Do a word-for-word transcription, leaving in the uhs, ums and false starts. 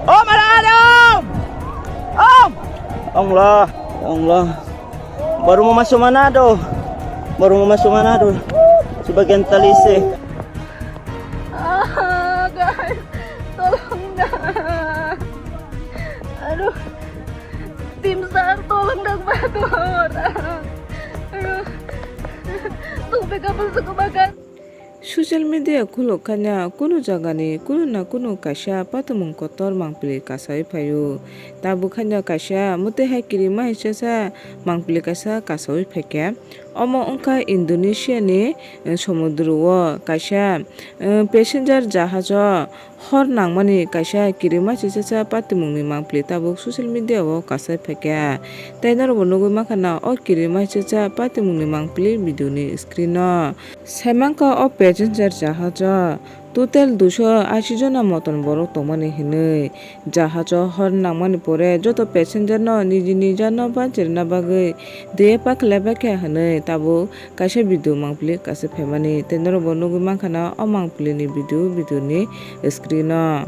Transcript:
Om, ada, ada, om! Om! Ongla, ongla. Baru mau masuk mana do? Baru mau masuk mana do? Sebagian tali sih. Ah, guys, tolong dah. Aduh, tim sar, tolong dah, bantu orang. Aduh, tuh beka masuk ke bagan. Social media khuluk khaina kunu jagani kunu na kunu kaisa patimung kotor mangpili kasawi phaio. Tabuk khaina kaisa mwtwi hai kirima hai chasa mangpili kaisa kasawi phaikha. Omo wngkha Indonesia ni, eh, somudro o kaisa, eh, passenger jahaj o hor nangmani kaisa kirima hai chasa patimung ni mangpili tabuk social media o kasai phaikha. Tei norok bo nugwi mankha na o kirima hai chasa patimung ni mangpili video ni screen o. Saimankha o passenger jahaj o total duiso ashi jona moton borok tongmani hinwi. Jahaj o hor nangmani pore joto passenger no niji nija no banchirna bagwi diye pakhlai baikha hinwi tabuk kaisa video mangpili kasai phaimani. Tei norok bo nugwi mankha na o mangpili ni video, video ni screen o.